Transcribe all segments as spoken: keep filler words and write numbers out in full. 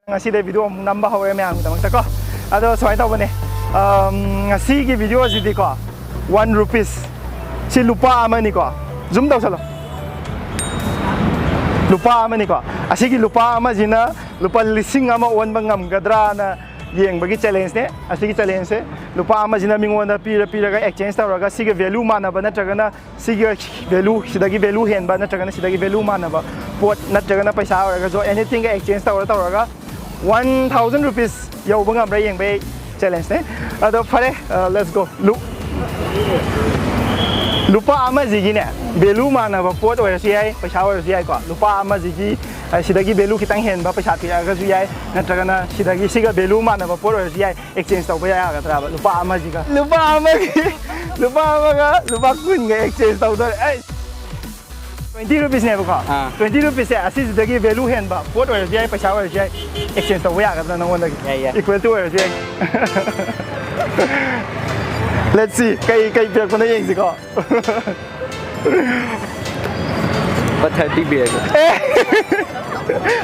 ꯉꯁꯤꯗꯩ video ꯑꯃꯨꯛ ꯅꯝꯕ ꯍꯧꯔꯦ ꯃꯌꯥꯝꯒꯤꯗꯃꯛꯇꯀꯣ꯫ ꯑꯗꯣ ꯁꯨꯃꯥꯏꯅ ꯇꯧꯕꯅꯦ, ꯑꯝ, ꯉꯁꯤꯒꯤ ꯚꯤꯗꯤꯑꯣꯁꯤꯗꯤꯀꯣ, ꯋꯥꯟ ꯔꯨꯄꯤꯁ, ꯁꯤ ꯂꯨꯄꯥ ꯑꯃꯅꯤꯀꯣ꯫ ꯖꯨꯝ ꯇꯧꯁꯜꯂꯣ꯫ ꯂꯨꯄꯥ ꯑꯃꯅꯤꯀꯣ꯫ ꯑꯁꯤꯒꯤ ꯂꯨꯄꯥ ꯑꯃꯁꯤꯅ ꯂꯨꯄꯥ ꯂꯤꯁꯤꯡ ꯑꯃ ꯑꯣꯟꯕ ꯉꯝꯒꯗ꯭ꯔꯥꯅ ꯌꯦꯡꯕꯒꯤ ꯆꯦꯂꯦꯟꯖꯅꯦ꯫ ꯑꯁꯤꯒꯤ ꯆꯦꯂꯦꯟꯖꯁꯦ, ꯂꯨꯄꯥ ꯑꯃꯁꯤꯅ ꯃꯤꯉꯣꯟꯗ ꯄꯤꯔ ꯄꯤꯔꯒ ꯑꯦꯛꯆꯦꯟꯖ ꯇꯧꯔꯒ ꯁꯤꯒ ꯚꯦꯂꯨ ꯃꯥꯟꯅꯕ ꯅꯠꯇ꯭ꯔꯒꯅ ꯁꯤꯒꯤ ꯚꯦꯂꯨ, ꯁꯤꯗꯒꯤ ꯚꯦꯂꯨ ꯍꯦꯟꯕ ꯅꯠꯇ꯭ꯔꯒꯅ ꯁꯤꯗꯒꯤ ꯚꯦꯂꯨ ꯃꯥꯟꯅꯕ ꯄꯣꯠ ꯅꯠꯇ꯭ꯔꯒꯅ ꯄꯩꯁꯥ ꯑꯣꯏꯔꯒꯁꯨ ꯑꯦꯅꯤꯊꯤꯡꯒ ꯑꯦꯛꯆꯦꯟꯖ ꯇꯧꯔ ꯇꯧꯔꯒ ꯋꯥꯟ ꯊꯥꯎꯖꯟ ꯔꯨꯄꯤꯁ ꯌꯧꯕ ꯉꯝꯕ꯭ꯔꯥ ꯌꯦꯡꯕꯩ ꯆꯦꯂꯦꯟꯖꯅꯦ꯫ ꯑꯗꯣ ꯐꯔꯦ, ꯂꯦꯠꯁ ꯒꯣ꯫ ꯂꯨꯄꯥ ꯑꯃꯁꯤꯒꯤꯅꯦ, ꯚꯦꯂꯨ ꯃꯥꯟꯅꯕ ꯄꯣꯠ ꯑꯣꯏꯔꯁꯨ ꯌꯥꯏ, ꯄꯩꯁꯥ ꯑꯣꯏꯔꯁꯨ ꯌꯥꯏꯀꯣ꯫ ꯂꯨꯄꯥ ꯑꯃꯁꯤꯒꯤ, ꯑ, ꯁꯤꯗꯒꯤ ꯚꯦꯂꯨ ꯈꯤꯇꯪ ꯍꯦꯟꯕ ꯄꯩꯁꯥ ꯄꯤꯔꯛꯑꯒꯁꯨ ꯌꯥꯏ, ꯅꯠꯇ꯭ꯔꯒꯅ ꯁꯤꯗꯒꯤ ꯁꯤꯒ ꯚꯦꯂꯨ ꯃꯥꯟꯅꯕ ꯄꯣꯠ ꯑꯣꯏꯔꯁꯨ ꯌꯥꯏ꯫ ꯑꯦꯛꯆꯦꯟꯖ ꯇꯧꯕ ꯌꯥꯒꯗ꯭ꯔꯕ ꯂꯨꯄꯥ ꯑꯃꯁꯤꯒ? ꯂꯨꯄꯥ ꯑꯃꯒꯤ, ꯂꯨꯄꯥ ꯑꯃꯒ ꯂꯨꯄꯥ ꯀꯨꯟꯒ ꯑꯦꯛꯆꯦꯟꯖ ꯇꯧꯗꯣꯔꯦ꯫ ꯑꯩ ꯇ꯭ꯋꯦꯟꯇꯤ ꯔꯨꯄꯤꯁꯅꯦꯕꯀꯣ꯫ ꯑꯥ꯫ ꯇ꯭ꯋꯦꯟꯇꯤ ꯔꯨꯄꯤꯁꯁꯦ ꯑꯁꯤꯁꯤꯗꯒꯤ ꯚꯦꯂꯨ ꯍꯦꯟꯕ ꯄꯣꯠ ꯑꯣꯏꯔꯁꯨ ꯌꯥꯏ, ꯄꯩꯁꯥ ꯑꯣꯏꯔꯁꯨ ꯌꯥꯏ, ꯑꯦꯛꯆꯦꯟꯖ ꯇꯧꯕ ꯌꯥꯒꯗ꯭ꯔꯥ ꯅꯉꯣꯟꯗꯒꯤ? ꯌꯥꯏ, ꯌꯥꯏ꯫ Equal to ꯑꯣꯏꯔꯁꯨ ꯌꯥꯏ꯫ Let's see, ꯀꯩ, ꯀꯩ ꯄꯤꯔꯛꯄꯅꯣ ꯌꯦꯡꯁꯤꯀꯣ꯫ ꯂꯨꯄꯥ ꯊꯥꯔꯇꯤ ꯄꯤꯔꯒꯦ꯫ ꯑꯦ!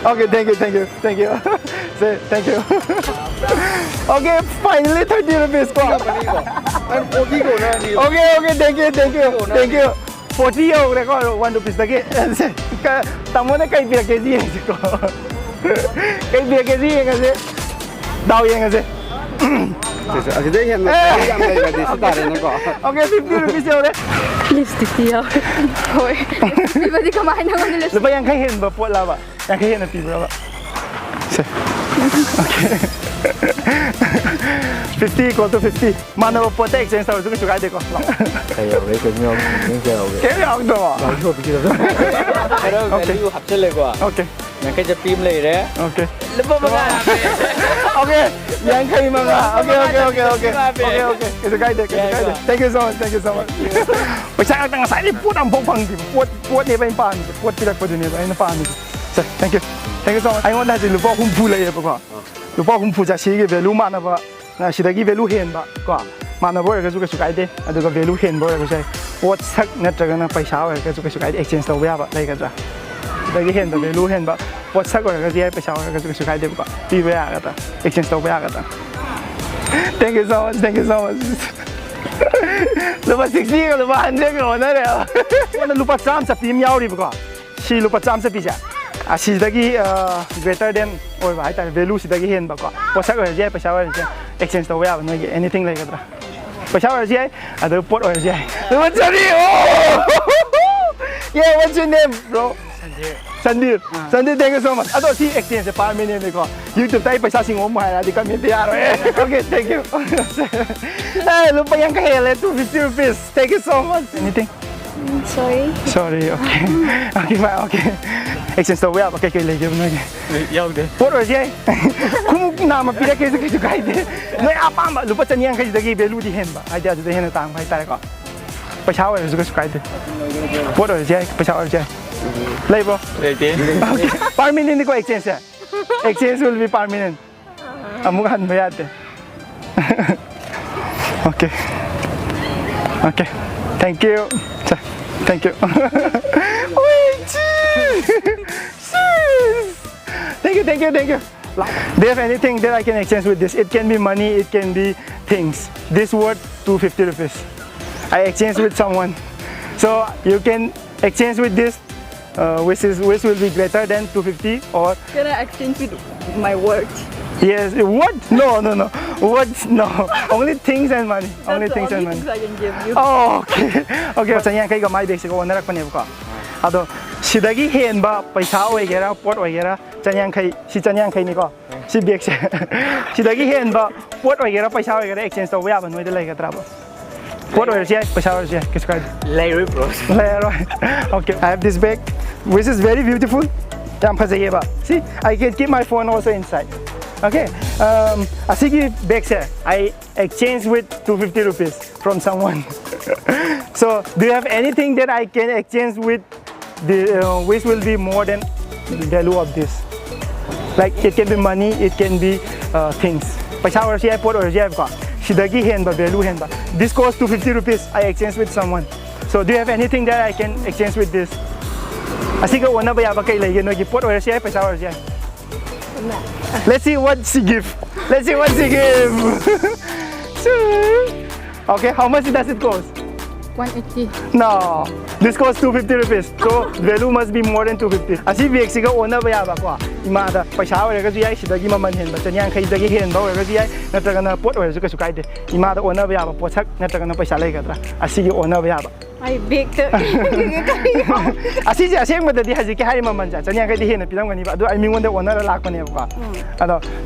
Okay, thank you, thank you, thank you꯫ Say thank you꯫ Okay, finally thirty rupees ꯀꯣ꯫ ꯐꯣꯔꯇꯤ ꯀꯣꯟꯅꯔꯅꯤ꯫ Okay, okay, thank you, thank you, thank you꯫ Forty ꯌꯧꯈ꯭ꯔꯦꯀꯣ, ꯋꯥꯟ ꯔꯨꯄꯤꯁꯇꯒꯤ꯫ ꯁꯦ, ꯀ-, ꯇꯥꯃꯣꯅ ꯀꯩ ꯄꯤꯔꯛꯀꯦ ꯁꯤ ꯌꯦꯡꯁꯤꯀꯣ꯫ ꯀꯩ ꯄꯤꯔꯛꯀꯦ ꯁꯤ ꯌꯦꯡꯉꯁꯦ꯫ ꯗꯥꯎ ꯌꯦꯡꯉꯁꯦ꯫ ꯁꯦ, ꯁꯦ, ꯑꯁꯤꯗꯩ ꯍꯦꯟꯅ ꯑꯦ! ꯌꯥꯝ ꯂꯩꯔꯗꯤ ꯁꯤ ꯇꯥꯔꯦꯅꯦꯀꯣ꯫ Okay, fifty rupees ꯌꯧꯔꯦ꯫ ꯂꯤꯞꯁꯇꯤꯛꯇꯤ ꯌꯥꯎꯔꯦ꯫ ꯍꯣꯏ꯫ ꯄꯤꯕꯗꯤ ꯀꯃꯥꯏꯅ ꯅꯉꯣꯟꯗ ꯂꯤꯞꯁꯇꯤꯛ? ꯂꯨꯄꯥ ꯌꯥꯡꯈꯩ ꯍꯦꯟꯕ ꯄꯣꯠꯂꯕ? ꯌꯥꯡꯈꯩ ꯍꯦꯟꯅ ꯄꯤꯕ꯭ꯔꯕ? ꯁꯦ꯫ Okay꯫ Fifty equal to fifty꯫ ꯃꯥꯟꯅꯕ ꯄꯣꯠꯇ ꯑꯦꯛꯆꯦꯟꯖ ꯇꯧꯔꯁꯨ ꯀꯩꯁꯨ ꯀꯥꯏꯗꯦꯀꯣ꯫ ꯀꯩ ꯌꯥꯎꯔꯦ? ꯀꯩꯝ ꯌꯥꯎꯗꯦ꯫ ꯀꯩꯝ ꯌꯥꯎꯔꯦ꯫ ꯀꯩꯝ ꯌꯥꯎꯗ꯭ꯔꯕꯣ? ꯌꯥꯎꯊꯣꯛꯄꯤꯒꯗꯕ꯫ ꯈꯔ Okay꯫ ꯚꯦꯂ꯭ꯌꯨ ꯍꯥꯞꯆꯜꯂꯦꯀꯣ꯫ Okay꯫ ꯌꯥꯡꯈꯩ ꯆꯠꯄꯤ ꯑꯃ ꯂꯩꯔꯦ꯫ Okay꯫ ꯂꯨꯄꯥ ꯃꯉꯥ ꯍꯥꯞꯄꯦ꯫ Okay꯫ ꯌꯥꯡꯈꯩ ꯃꯉꯥ꯫ Okay, okay, okay, okay꯫ Okay, okay꯫ ꯀꯩꯁꯨ ꯀꯥꯏꯗꯦ, ꯀꯩꯁꯨ ꯀꯥꯏꯗꯦ꯫ ꯌꯥꯏꯀꯣ? Thank you so much, thank you so much꯫ ꯄꯩꯁꯥ ꯉꯥꯛꯇ ꯉꯁꯥꯏꯗꯤ ꯄꯣꯠ ꯑꯃꯐꯥꯎ ꯐꯪꯗ꯭ꯔꯤꯕ꯫ ꯄꯣꯠ, ꯄꯣꯠꯅꯦꯕ ꯑꯩꯅ ꯄꯥꯝꯃꯤꯁꯦ꯫ ꯄꯣꯠ ꯄꯤꯔꯛꯄꯗꯨꯅꯦꯕ ꯑꯩꯅ ꯄꯥꯝꯃꯤꯁꯦ꯫ ꯁꯦ, thank you꯫ Thank you so much꯫ ꯑꯩꯉꯣꯟꯗ ꯍꯧꯖꯤꯛ ꯂꯨꯄꯥ ꯍꯨꯝꯐꯨ ꯂꯩꯌꯦꯕꯀꯣ꯫ ꯂꯨꯄꯥ ꯍꯨꯝꯐꯨꯁꯦ ꯁꯤꯒꯤ ꯚꯦꯂꯨ ꯃꯥꯟꯅꯕ, ꯑ, ꯁꯤꯗꯒꯤ ꯚꯦꯂꯨ ꯍꯦꯟꯕ ꯀꯣ, ꯃꯥꯟꯅꯕ ꯑꯣꯏꯔꯒꯁꯨ ꯀꯩꯁꯨ ꯀꯥꯏꯗꯦ, ꯑꯗꯨꯒ ꯚꯦꯂꯨ ꯍꯦꯟꯕ ꯑꯣꯏꯔꯒꯁꯨ ꯌꯥꯏ꯫ ꯄꯣꯠꯁꯛ ꯅꯠꯇ꯭ꯔꯒꯅ ꯄꯩꯁꯥ ꯑꯣꯏꯔꯒꯁꯨ ꯀꯩꯁꯨ ꯀꯥꯏꯗꯦ, ꯑꯦꯛꯆꯦꯟꯖ ꯇꯧꯕ ꯌꯥꯕ ꯂꯩꯒꯗ꯭ꯔꯥ? ꯗꯒꯤ ꯍꯦꯟꯕ, value ꯍꯦꯟꯕ ꯄꯣꯠꯁꯛ ꯑꯣꯏꯔꯒꯁꯨ ꯌꯥꯏ, ꯄꯩꯁꯥ ꯑꯣꯏꯔꯒꯁꯨ ꯀꯩꯁꯨ ꯀꯥꯏꯗꯦꯕꯀꯣ꯫ ꯄꯤꯕ ꯌꯥꯒꯗ꯭ꯔꯥ? Exchange ꯇꯧꯕ ꯌꯥꯒꯗ꯭ꯔꯥ? Thank you so much, thank you so much. ꯂꯨꯄꯥ sixty ꯒ ꯂꯨꯄꯥ hundred ꯒ ꯑꯣꯟꯅꯔꯦꯕ꯫ ꯑꯩꯉꯣꯟꯗ ꯂꯨꯄꯥ ꯆꯥꯝꯃ ꯆꯠꯄꯤ ꯑꯃ ꯌꯥꯎꯔꯤꯕꯀꯣ꯫ ꯁꯤ ꯂꯨꯄꯥ ꯆꯥꯝꯃ ꯆꯠꯄꯤꯁꯦ, ꯑꯁꯤꯗꯒꯤ, ꯑ, greater than ꯑꯣꯏꯕ ꯍꯥꯏꯇꯥꯔꯦ, value ꯁꯤꯗꯒꯤ ꯍꯦꯟꯕꯀꯣ꯫ ꯄꯣꯠꯁꯛ ꯑꯣꯏꯔꯁꯨ ꯌꯥꯏ, ꯄꯩꯁꯥ ꯑꯣꯏꯔꯁꯨ ꯌꯥꯏ, exchange ꯇꯧꯕ ꯌꯥꯕ ꯅꯣꯏꯒꯤ anything ꯂꯩꯒꯗ꯭ꯔꯥ? ꯄꯩꯁꯥ ꯑꯣꯏꯔꯁꯨ ꯌꯥꯏ, ꯑꯗꯨ ꯄꯣꯠ ꯑꯣꯏꯔꯁꯨ ꯌꯥꯏ꯫ ꯂꯨꯄꯥ ꯆꯅꯤ! Oh! Yeah, what's your name, bro? ꯁꯟꯗꯤꯔ꯫ ꯁꯟꯗꯤꯔ, thank you so much. ꯑꯗꯣ ꯁꯤ exchange ꯁꯦ permanent ꯅꯤꯀꯣ꯫ YouTube ꯇ ꯑꯩ ꯄꯩꯁꯥ ꯁꯤꯡꯉꯣ ꯑꯃꯨꯛ ꯍꯥꯏꯔꯛꯑꯗꯤ comment ꯇ ꯌꯥꯔꯣꯏ꯫ Okay, thank you. ꯑꯦ, ꯂꯨꯄꯥ ꯌꯥꯡꯈꯩ ꯍꯦꯜꯂꯦ, two fifty rupees. Thank you so much. Anything? Sorry. Sorry, okay. Okay, bye, okay. Exchange ꯇꯧꯕ ꯌꯥꯕ ꯀꯩ ꯀꯩ ꯂꯩꯒꯦꯕ ꯅꯣꯏꯒꯤ? ꯌꯥꯎꯗꯦ꯫ ꯄꯣꯠ ꯑꯣꯏꯔꯁꯨ ꯌꯥꯏ꯫ ꯈꯣꯡꯎꯞ ꯅꯥꯝꯃ ꯄꯤꯔꯛꯀꯦꯁꯨ ꯀꯩꯁꯨ ꯀꯥꯏꯗꯦ꯫ ꯅꯣꯏ ꯑꯄꯥꯝꯕ ꯂꯨꯄꯥ ꯆꯅꯤ ꯌꯥꯡꯈꯩꯗꯒꯤ value ꯗꯤ ꯍꯦꯟꯕ, ꯍꯥꯏꯗꯤ ꯑꯗꯨꯗ ꯍꯦꯟꯅ ꯇꯥꯡꯕ ꯍꯥꯏꯇꯥꯔꯦꯀꯣ꯫ ꯄꯩꯁꯥ ꯑꯣꯏꯔꯁꯨ ꯀꯩꯁꯨ ꯀꯥꯏꯗꯦ꯫ ꯄꯣꯠ ꯑꯣꯏꯔꯁꯨ ꯌꯥꯏ, ꯄꯩꯁꯥ ꯑꯣꯏꯔꯁꯨ ꯌꯥꯏ꯫ ꯂꯩꯕ꯭ꯔꯣ? ꯂꯩꯇꯦ꯫ Okay. Permanent ꯅꯤꯀꯣ exchange say. Exchange will be permanent. ꯑꯃꯨꯛ ꯍꯟꯕ ꯌꯥꯗꯦ꯫ Okay. Okay. Thank you. Thank you. Thank you, thank you, thank you. Do you have anything that I can exchange with this? It can be money, it can be things. This worth two fifty rupees. I exchange with someone. So you can exchange with this, uh, which is, which will be greater than two fifty or Can I exchange with my work? Yes, what? No, no, no. What? No. Only things and money. Only That's the things and only money. Things I can give you. Oh, okay. Okay, ꯆꯅꯤꯌꯥꯡꯈꯩꯒ ꯃꯥꯏ ꯕꯦꯒꯁꯤꯒ ꯑꯣꯟꯅꯔꯛꯄꯅꯦꯕꯀꯣ꯫ ꯑꯗꯣ ꯁꯤꯗꯒꯤ ꯍꯦꯟꯕ ꯄꯩꯁꯥ ꯑꯣꯏꯒꯦꯔꯥ, ꯄꯣꯠ ꯑꯣꯏꯒꯦꯔꯥ, ꯆꯅꯤꯌꯥꯡꯈꯩ, ꯁꯤ ꯆꯅꯤꯌꯥꯡꯈꯩꯅꯤꯀꯣ꯫ ꯁꯤ ꯕꯦꯒꯁꯦ꯫ ꯁꯤꯗꯒꯤ ꯍꯦꯟꯕ ꯄꯣꯠ ꯑꯣꯏꯒꯦꯔꯥ, ꯄꯩꯁꯥ ꯑꯣꯏꯒꯦꯔꯥ, exchange ꯇꯧꯕ ꯌꯥꯕ ꯅꯣꯏꯗ ꯂꯩꯒꯗ꯭ꯔꯕ? ꯄꯣꯠ ꯑꯣꯏꯔꯁꯨ ꯌꯥꯏ, ꯄꯩꯁꯥ ꯑꯣꯏꯔꯁꯨ ꯌꯥꯏ, ꯀꯩꯁꯨ ꯀꯥꯏꯗꯦ꯫ ꯂꯩꯔꯣꯏ, bro. ꯂꯩꯔꯔꯣꯏ꯫ Okay, I have this bag, which is very beautiful. ꯌꯥꯝ ꯐꯖꯩꯌꯦꯕ꯫ See, I can keep my phone also inside. Okay, um, ꯑꯁꯤꯒꯤ ꯕꯦꯒꯁꯦ I exchange with two fifty rupees from someone. So, do you have anything that I can exchange with the, uh, which will be more than the value of this? Like, it can be money, it can be, uh, things. ꯄꯩꯁꯥ ꯑꯣꯏꯔꯁꯨ ꯌꯥꯏ, ꯄꯣꯠ ꯑꯣꯏꯔꯁꯨ ꯌꯥꯏꯕꯀꯣ꯫ ꯁꯤꯗꯒꯤ ꯍꯦꯟꯕ, value ꯍꯦꯟꯕ꯫ This cost two fifty rupees, I exchange with someone. So, do you have anything that I can exchange with this? ꯑꯁꯤꯒ ꯑꯣꯟꯅꯕ ꯌꯥꯕ ꯀꯩ ꯂꯩꯒꯦ? ꯅꯣꯏꯒꯤ ꯄꯣꯠ ꯑꯣꯏꯔꯁꯨ ꯌꯥꯏ, ꯄꯩꯁꯥ ꯑꯣꯏꯔꯁꯨ ꯌꯥꯏ꯫ Let's see what she give. Let's see what she give. Okay, how much does it cost? One eighty. No, this costs two fifty rupees. So value must be more than two fifty. ꯑꯁꯤ ꯕꯦꯒꯁꯤꯒ ꯑꯣꯟꯅꯕ ꯌꯥꯕꯀꯣ꯫ ꯏꯃꯥꯗ ꯄꯩꯁꯥ ꯑꯣꯏꯔꯒꯁꯨ ꯌꯥꯏ, ꯁꯤꯗꯒꯤ ꯃꯃꯜ ꯍꯦꯟꯕ ꯆꯅꯤꯌꯥꯡꯈꯩꯗꯒꯤ ꯍꯦꯟꯕ ꯑꯣꯏꯔꯒꯁꯨ ꯌꯥꯏ, ꯅꯠꯇ꯭ꯔꯒꯅ ꯄꯣꯠ ꯑꯣꯏꯔꯁꯨ ꯀꯩꯁꯨ ꯀꯥꯏꯗꯦ꯫ ꯏꯃꯥꯗ ꯑꯣꯟꯅꯕ ꯌꯥꯕ ꯄꯣꯠꯁꯛ ꯅꯠꯇ꯭ꯔꯒꯅ ꯄꯩꯁꯥ ꯂꯩꯒꯗ꯭ꯔꯥ? ꯑꯁꯤꯒꯤ ꯑꯣꯟꯅꯕ ꯌꯥꯕ꯫ ꯑꯩ ꯕꯦꯒꯇ ꯀꯔꯤ ꯌꯥꯎ- ꯑꯁꯤꯁꯦ ꯑꯁꯦꯡꯕꯗꯗꯤ ꯍꯧꯖꯤꯛꯀꯤ ꯍꯥꯏꯔꯤꯕ ꯃꯃꯜꯁꯦ ꯆꯅꯤꯌꯥꯡꯈꯩꯗꯤ ꯍꯦꯟꯅ ꯄꯤꯔꯝꯒꯅꯤꯕ, ꯑꯗꯣ ꯑꯩ ꯃꯤꯉꯣꯟꯗ ꯑꯣꯟꯅꯔ ꯂꯥꯛꯄꯅꯦꯕꯀꯣ꯫ ꯑꯗꯣ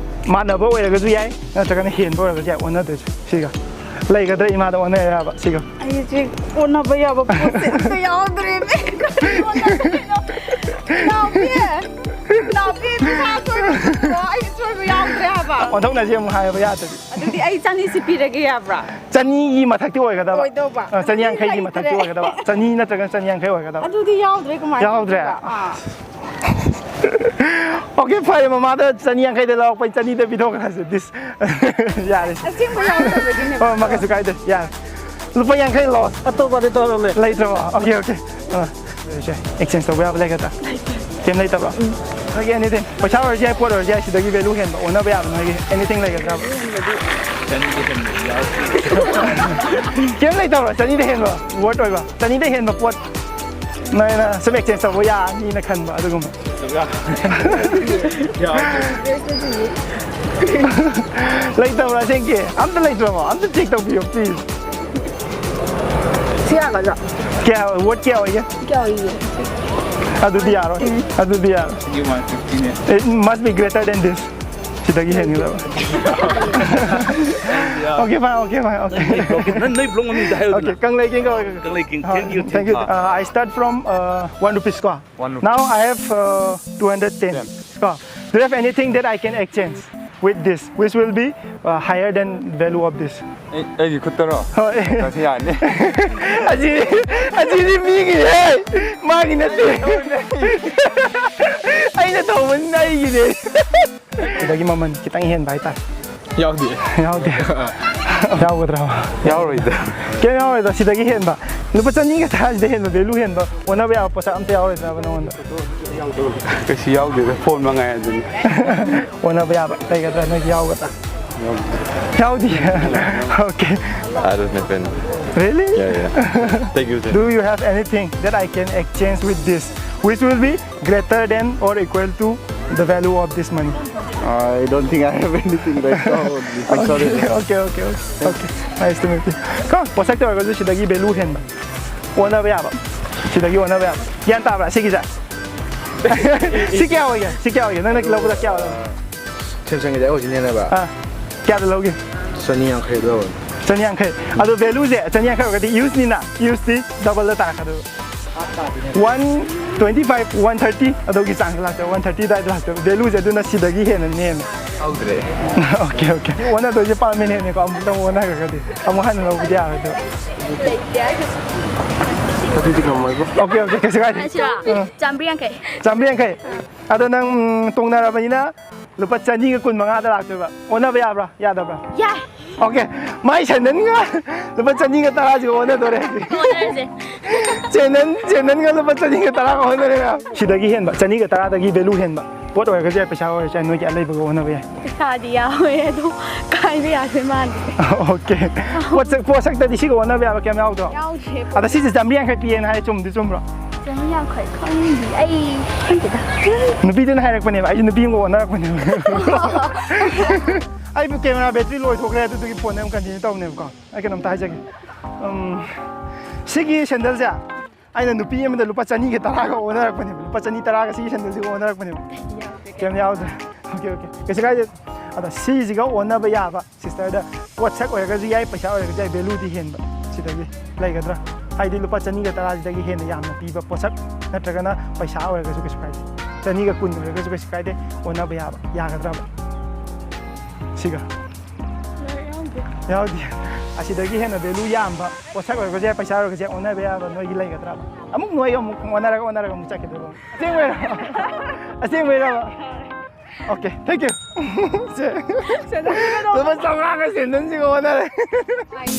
ꯃꯥꯟꯅꯕ ꯑꯣꯏꯔꯒꯁꯨ ꯌꯥꯏ, ꯅꯠꯇ꯭ꯔꯒꯅ ꯍꯦꯟꯕ ꯑꯣꯏꯔꯒꯁꯨ ꯌꯥꯏ, ꯑꯣꯟꯅꯗꯣꯏꯁꯦ ꯁꯤꯒ꯫ ꯂꯩꯒꯗ꯭ꯔꯥ ꯏꯃꯥꯗ ꯑꯣꯟꯅ ꯌꯥꯕ ꯁꯤꯒ? ꯑꯩꯁꯦ ꯑꯣꯟꯅꯕ ꯌꯥꯕ ꯄꯣꯠꯁꯦ ꯑꯝꯇ ꯌꯥꯎꯗ꯭ꯔꯦꯃꯦ꯫ ꯀꯔꯤ ꯑꯣꯟꯅꯗꯣꯏꯅꯣ? ꯅꯥꯎꯕꯤ! ꯅꯥꯎꯕꯤ, ꯄꯩꯁꯥ ꯑꯆꯣꯏꯕ ꯄꯤꯔꯛꯑꯣ꯫ ꯑꯩ ꯑꯆꯣꯏꯕ ꯌꯥꯎꯗ꯭ꯔꯦ ꯍꯥꯏꯕ꯫ ꯑꯣꯟꯊꯣꯛꯅꯁꯤ ꯑꯃꯨꯛ ꯍꯥꯏꯕ ꯌꯥꯗ꯭ꯔꯗꯤ꯫ ꯑꯗꯨꯗꯤ ꯑꯩ ꯆꯅꯤꯁꯤ ꯄꯤꯔꯒꯦ ꯌꯥꯕ꯭ꯔꯥ? ꯆꯅꯤꯒꯤ ꯃꯊꯛꯇꯤ ꯑꯣꯏꯒꯗꯕ꯫ ꯑꯣꯏꯗꯧꯕ꯫ ꯑ, ꯆꯅꯤꯌꯥꯡꯈꯩꯒꯤ ꯃꯊꯛꯇꯤ ꯂꯩꯇ꯭ꯔꯦ꯫ ꯑꯣꯏꯒꯗꯕ꯫ ꯆꯅꯤ ꯅꯠꯇ꯭ꯔꯒ ꯆꯅꯤꯌꯥꯡꯈꯩ ꯑꯣꯏꯒꯗꯕ꯫ ꯑꯗꯨꯗꯤ ꯌꯥꯎꯗ꯭ꯔꯦ, ꯀꯃꯥꯏꯅ ꯌꯥꯎꯗ꯭ꯔꯦ? ꯇꯧꯗꯣꯏꯕ? ꯑꯥ꯫ ꯑꯣꯀꯦ, ꯐꯔꯦ, ꯃꯃꯥꯗ ꯆꯅꯤꯌꯥꯡꯈꯩꯗ ꯂꯧꯔꯛꯄꯩ ꯆꯅꯤꯗ ꯄꯤꯊꯣꯛꯈ꯭ꯔꯁꯦ꯫ ꯗꯤꯁ ꯌꯥꯔꯦ꯫ ꯑꯁꯦꯡꯕ ꯌꯥꯎꯗꯕꯒꯤꯅꯦꯕ꯫ ꯍꯣꯏ, ꯃꯥ ꯀꯩꯁꯨ ꯀꯥꯏꯗꯦ, ꯌꯥꯔꯦ꯫ ꯂꯨꯄꯥ ꯌꯥꯡꯈꯩ ꯂꯣꯁ꯫ ꯑꯇꯣꯞꯄꯗꯤ ꯇꯧꯔꯝꯃꯦ꯫ ꯂꯩꯇ꯭ꯔꯕꯣ? Okay, okay. ꯑ, ꯑꯦꯛꯆꯦꯟꯖ ꯇꯧꯕ ꯌꯥꯕ ꯂꯩꯒꯗ꯭ꯔꯥ? ꯀꯩꯝ ꯂꯩꯇꯕ꯭ꯔꯣ? ꯎꯝ꯫ Okay, anything. ꯄꯩꯁꯥ ꯑꯣꯏꯔꯁꯨ ꯌꯥꯏ, ꯄꯣꯠ ꯑꯣꯏꯔꯁꯨ ꯌꯥꯏ, ꯁꯤꯗꯒꯤ ꯚꯦꯂꯨ ꯍꯦꯟꯕ ꯑꯣꯟꯅꯕ ꯌꯥꯕ ꯅꯣꯏꯒꯤ ꯑꯦꯅꯤꯊꯤꯡ ꯂꯩꯒꯗ꯭ꯔꯕ? ꯀꯩꯝ ꯂꯩꯇꯕ꯭ꯔꯣ? ꯆꯅꯤꯗ ꯍꯦꯟꯕ ꯋꯥꯔꯠ ꯑꯣꯏꯕ, ꯆꯅꯤꯗ ꯍꯦꯟꯕ ꯄꯣꯠ ꯅꯣꯏꯅ ꯁꯨꯝ ꯑꯦꯛꯆꯦꯟꯖ ꯇꯧꯕ ꯌꯥꯅꯤꯅ ꯈꯟꯕ ꯑꯗꯨꯒꯨꯝꯕ? ꯂꯩꯇꯕ꯭ꯔꯥ ꯑꯁꯦꯡꯀꯤ? ꯑꯝꯇ ꯂꯩꯇ꯭ꯔꯕꯣ? ꯑꯝꯇ ꯆꯦꯛ ꯇꯧꯕꯤꯌꯣ, ꯄ꯭ꯂꯤꯖ꯫ ꯁꯤ ꯌꯥꯒꯗ꯭ꯔꯥ? ꯀꯌꯥ, ꯋꯥꯔꯠ ꯀꯌꯥ ꯑꯣꯏꯒꯦ? ꯀꯌꯥ ꯑꯣꯏꯒꯦ? ꯑꯗꯨꯗꯤ ꯌꯥꯔꯣꯏ, ꯑꯗꯨꯗꯤ ꯌꯥꯔꯣꯏ꯫ It must be greater than this. ꯁꯤꯗꯒꯤ ꯍꯦꯟꯒꯗꯕ꯫ Okay, fine, okay, fine, okay. ꯅꯪ ꯅꯣꯏ ꯕ꯭ꯂꯣꯛ ꯃꯃꯤꯡꯗ ꯍꯥꯏꯌꯨꯗꯅ꯫ Okay, ꯀꯪꯂꯩ ꯀꯦꯡꯒ꯫ ꯀꯪꯂꯩ ꯀꯦꯡ, thank you, Thank you. Uh, I start from uh, one rupees ko. One rupee. Now I have uh, two hundred ten ko. Do you have anything that I can exchange with this, which will be uh, higher than value of this? ꯑꯩ ꯑꯩꯒꯤ ꯈꯨꯠꯇꯔꯣ? ꯍꯣꯏ꯫ ꯀꯁꯤ ꯌꯥꯅꯤ꯫ ꯑꯁꯤꯗꯤ ꯑꯁꯤꯗꯤ ꯃꯤꯒꯤꯅꯦ, ꯃꯥꯒꯤ ꯅꯠꯇꯦ꯫ ꯑꯩꯅ ꯇꯧꯕꯅꯤꯅ ꯑꯩꯒꯤꯅꯦ꯫ ꯁꯤꯗꯒꯤ ꯃꯃꯜ ꯈꯤꯇꯪ ꯍꯦꯟꯕ ꯍꯥꯏꯇꯥꯔꯦ꯫ ꯌꯥꯎꯗꯦ꯫ ꯌꯥꯎꯗꯦ꯫ ꯌꯥꯎꯒꯗ꯭ꯔꯥ? ꯌꯥꯎꯔꯣꯏꯗ꯫ ꯀꯩꯝ ꯌꯥꯎꯔꯣꯏꯗ꯫ ꯁꯤꯗꯒꯤ ꯍꯦꯟꯕ, ꯂꯨꯄꯥ ꯆꯅꯤꯒ ꯇꯔꯥꯁꯤꯗ ꯍꯦꯟꯕ value ꯍꯦꯟꯕ ꯑꯣꯟꯅꯕ ꯌꯥꯕ ꯄꯣꯠꯁꯛ ꯑꯝꯇ ꯌꯥꯎꯔꯣꯏꯗ꯭ꯔꯕ ꯅꯉꯣꯟꯗ? ꯀꯩꯁꯨ ꯌꯥꯎꯗꯦꯗ, phone ꯃꯉꯥꯏ ꯑꯗꯨꯅꯤ꯫ ꯑꯣꯟꯅꯕ ꯌꯥꯕ ꯂꯩꯒꯗ꯭ꯔꯥ? ꯅꯣꯏꯒꯤ ꯌꯥꯎꯒꯗ꯭ꯔꯥ? ꯌꯥꯎꯗꯦ꯫ Okay. I don't have any. Really? Yeah, yeah. Thank you, sir. Do you have anything that I can exchange with this, which will be greater than or equal to the value of this money? I don't think I have anything right now. I'm sorry. Okay, okay, okay, okay. Nice to meet you. Come, ꯄꯣꯠꯁꯛꯇ ꯑꯣꯏꯔꯒꯁꯨ ꯁꯤꯗꯒꯤ value ꯍꯦꯟꯕ ꯑꯣꯟꯅꯕ ꯌꯥꯕ, ꯁꯤꯗꯒꯤ ꯑꯣꯟꯅꯕ ꯌꯥꯕ꯫ ꯒ꯭ꯌꯥꯟ ꯇꯥꯕ꯭ꯔꯥ ꯁꯤꯒꯤꯁꯦ? ꯁꯤ ꯀꯌꯥ ꯑꯣꯏꯒꯦ? ꯁꯤ ꯀꯌꯥ ꯑꯣꯏꯒꯦ? ꯅꯪꯅ ꯂꯧꯕꯗ ꯀꯌꯥ ꯑꯣꯏꯒꯦ? Samsungꯒꯤꯗꯤ originalꯅꯦꯕ꯫ ꯑꯥ, ꯀꯌꯥꯗ ꯂꯧꯒꯦ? ꯆꯅꯤ ꯌꯥꯡꯈꯩꯗ ꯂꯧꯔꯦ꯫ ꯆꯅꯤ ꯌꯥꯡꯈꯩ꯫ ꯑꯗꯣ valueꯁꯦ ꯆꯅꯤ ꯌꯥꯡꯈꯩ ꯑꯣꯏꯔꯒꯗꯤ useꯅꯤꯅ, useꯇꯤ doubleꯗ ꯇꯥꯔꯛꯀꯗꯣꯏꯕ꯫ One twenty five, one thirty ꯑꯗꯨꯒꯤ ꯆꯥꯡꯗ ꯂꯥꯛꯇꯣꯏꯕ, one thirty ꯑꯗꯨꯋꯥꯏꯗ ꯂꯥꯛꯇꯣꯏꯕ꯫ Valueꯁꯦ ꯑꯗꯨꯅ ꯁꯤꯗꯒꯤ ꯍꯦꯟꯅ ꯅꯦꯝꯃꯦ꯫ ꯍꯧꯗ꯭ꯔꯦ꯫ Okay, okay. ꯑꯣꯟꯅꯗꯣꯏꯁꯦ permanentꯅꯦꯀꯣ, ꯑꯃꯨꯛꯇꯪ ꯑꯣꯟꯅꯈ꯭ꯔꯒꯗꯤ ꯑꯃꯨꯛ ꯍꯟꯅ ꯂꯧꯕꯗꯤ ꯌꯥꯔꯣꯏꯗꯣꯏꯕ꯫ ꯑꯗꯨꯗꯤ ꯉꯝꯃꯣꯏꯕꯣ꯫ Okay, okay, ꯀꯩꯁꯨ ꯀꯥꯏꯗꯦ꯫ ꯁꯤꯔꯣ? ꯑꯥ꯫ ꯆꯥꯝꯃꯔꯤ ꯌꯥꯡꯈꯩ꯫ ꯆꯥꯝꯃꯔꯤ ꯌꯥꯡꯈꯩ꯫ ꯑꯗꯣ ꯅꯪ, ꯎꯝ, ꯇꯣꯡꯅꯔꯕꯅꯤꯅ ꯂꯨꯄꯥ ꯆꯅꯤꯒ ꯀꯨꯟ ꯃꯉꯥꯗ ꯂꯥꯛꯇꯣꯏꯕ꯫ ꯑꯣꯟꯅꯕ ꯌꯥꯕ꯭ꯔꯥ? ꯌꯥꯗꯕ꯭ꯔꯥ? ꯌꯥꯏ꯫ Okay, ꯃꯥꯏ sandalꯒ ꯂꯨꯄꯥ ꯆꯅꯤꯒ ꯇꯔꯥꯁꯤꯒ ꯑꯣꯟꯅꯗꯣꯔꯦ꯫ ꯑꯣꯟꯅꯔꯁꯦ꯫ Sandal, sandalꯒ ꯂꯨꯄꯥ ꯆꯅꯤꯒ ꯇꯔꯥꯒ ꯑꯣꯟꯅꯔꯦ ꯃꯌꯥꯝ꯫ ꯁꯤꯗꯒꯤ ꯍꯦꯟꯕ, ꯆꯅꯤꯒ ꯇꯔꯥꯗꯒꯤ value ꯍꯦꯟꯕ ꯄꯣꯠ ꯑꯣꯏꯔꯒꯁꯨ ꯌꯥꯏ, ꯄꯩꯁꯥ ꯑꯣꯏꯔꯁꯨ ꯌꯥꯏ, ꯅꯣꯏꯒꯤ ꯑꯂꯩꯕꯒ ꯑꯣꯟꯅꯕ ꯌꯥꯏ꯫ ꯄꯩꯁꯥꯗꯤ ꯌꯥꯎꯋꯦ, ꯑꯗꯣ ꯀꯥꯏꯕ ꯌꯥꯗꯣꯏ ꯃꯥꯟꯗꯦ꯫ Okay. ꯄꯣꯠꯁꯛ, ꯄꯣꯠꯁꯛꯇꯗꯤ ꯁꯤꯒ ꯑꯣꯟꯅꯕ ꯌꯥꯕ ꯀꯩꯝ ꯌꯥꯎꯗ꯭ꯔꯣ? ꯌꯥꯎꯗ꯭ꯔꯦ꯫ ꯑꯗ ꯁꯤꯁꯦ ꯆꯥꯝꯃꯔꯤ ꯌꯥꯡꯈꯩ ꯄꯤꯌꯦꯅ ꯍꯥꯏ, ꯆꯨꯝꯗꯤ ꯆꯨꯝꯕ꯭ꯔꯣ? ꯆꯥꯝꯃꯔꯤ ꯌꯥꯡꯈꯩ ꯈꯪꯗꯦ ꯑꯩ꯫ ꯈꯪꯗꯦꯗ꯫ ꯅꯨꯄꯤꯗꯨꯅ ꯍꯥꯏꯔꯛꯄꯅꯦꯕ, ꯑꯩꯁꯨ ꯅꯨꯄꯤ ꯑꯃꯒ ꯑꯣꯟꯅꯔꯛꯄꯅꯦꯕ꯫ ꯑꯩꯕꯨ camera battery ꯂꯣꯏꯊꯣꯛꯈ꯭ꯔꯦ, ꯑꯗꯨꯗꯨꯒꯤ phoneꯁꯦ ꯑꯃꯨꯛ continue ꯇꯧꯕꯅꯦꯕꯀꯣ꯫ ꯑꯩ ꯀꯩꯅꯣꯝꯇ ꯍꯥꯏꯖꯒꯦ꯫ ꯎꯝ, ꯁꯤꯒꯤ sandalꯁꯦ ꯑꯩꯅ ꯅꯨꯄꯤ ꯑꯃꯗ ꯂꯨꯄꯥ ꯆꯅꯤꯒ ꯇꯔꯥꯒ ꯑꯣꯟꯅꯔꯛꯄꯅꯦꯕ꯫ ꯂꯨꯄꯥ ꯆꯅꯤ ꯇꯔꯥꯒ ꯁꯤꯒꯤ sandalꯁꯤꯒ ꯑꯣꯟꯅꯔꯛꯄꯅꯦꯕ꯫ ꯀꯩꯝ ꯌꯥꯎꯗ꯭ꯔꯦ꯫ Okay, okay. ꯀꯩꯁꯨ ꯀꯥꯏꯗꯦ꯫ ꯑꯗ ꯁꯤꯁꯤꯒ ꯑꯣꯟꯅꯕ ꯌꯥꯕ sisterꯗ ꯄꯣꯠꯁꯛ ꯑꯣꯏꯔꯒꯁꯨ ꯌꯥꯏ, ꯄꯩꯁꯥ ꯑꯣꯏꯔꯒꯁꯨ ꯌꯥꯏ, valueꯗꯤ ꯍꯦꯟꯕ ꯁꯤꯗꯒꯤ ꯂꯩꯒꯗ꯭ꯔꯥ? ꯍꯥꯏꯗꯤ ꯂꯨꯄꯥ ꯆꯅꯤꯒ ꯇꯔꯥꯁꯤꯗꯒꯤ ꯍꯦꯟꯅ ꯌꯥꯝꯅ ꯄꯤꯕ ꯄꯣꯠꯁꯛ ꯅꯠꯇ꯭ꯔꯒꯅ ꯄꯩꯁꯥ ꯑꯣꯏꯔꯒꯁꯨ ꯀꯩꯁꯨ ꯀꯥꯏꯗꯦ꯫ ꯆꯅꯤꯒ ꯀꯨꯟ ꯑꯣꯏꯔꯒꯁꯨ ꯀꯩꯁꯨ ꯀꯥꯏꯗꯦ, ꯑꯣꯟꯅꯕ ꯌꯥꯕ꯫ ꯌꯥꯒꯗ꯭ꯔꯕ? ꯁꯤꯒ? ꯌꯥꯎꯗꯦ꯫ ꯑꯁꯤꯗꯒꯤ ꯍꯦꯟꯅ value ꯌꯥꯝꯕ ꯄꯣꯠꯁꯛ ꯑꯣꯏꯔꯒꯁꯨ ꯌꯥꯏ, ꯄꯩꯁꯥ ꯑꯣꯏꯔꯒꯁꯨ ꯌꯥꯏ, ꯑꯣꯟꯅꯕ ꯌꯥꯕ ꯅꯣꯏꯒꯤ ꯂꯩꯒꯗ꯭ꯔꯕ? ꯑꯃꯨꯛ ꯅꯣꯏꯒ ꯑꯃꯨꯛ ꯑꯣꯟꯅꯔꯒ, ꯑꯣꯟꯅꯔꯒ ꯑꯃꯨꯛ ꯆꯠꯈꯤꯗꯣꯏꯕ꯫ ꯑꯁꯦꯡꯕꯩꯔꯣ? ꯑꯁꯦꯡꯕꯩꯔꯣ? Okay, thank you. ꯁꯦ꯫ ꯂꯨꯄꯥ ꯆꯥꯝꯃꯉꯥꯒ ꯁꯦꯟꯗꯟꯁꯤꯒ ꯑꯣꯟꯅꯔꯦ꯫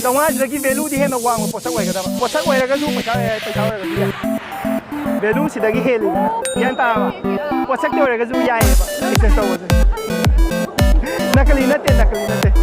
ꯆꯥꯝꯃꯉꯥꯁꯤꯗꯒꯤ value ꯗꯤ ꯍꯦꯟꯅ ꯋꯥꯡꯕ ꯄꯣꯠꯁꯛ ꯑꯣꯏꯒꯗꯕ꯫ ꯄꯣꯠꯁꯛ ꯑꯣꯏꯔꯒꯁꯨ ꯄꯩꯁꯥ, ꯄꯩꯁꯥ ꯑꯣꯏꯔꯒꯁꯨ ꯌꯥꯏ꯫ Value ꯁꯤꯗꯒꯤ ꯍꯦꯜꯂꯤ꯫ ꯒ꯭ꯌꯥꯟ ꯇꯥꯔꯕ? ꯄꯣꯠꯁꯛꯇ ꯑꯣꯏꯔꯒꯁꯨ ꯌꯥꯏꯑꯕ exchange ꯇꯧꯕꯁꯦ꯫ ꯅꯀꯂꯤ ꯅꯠꯇꯦ, ꯅꯀꯂꯤ ꯅꯠꯇꯦ꯫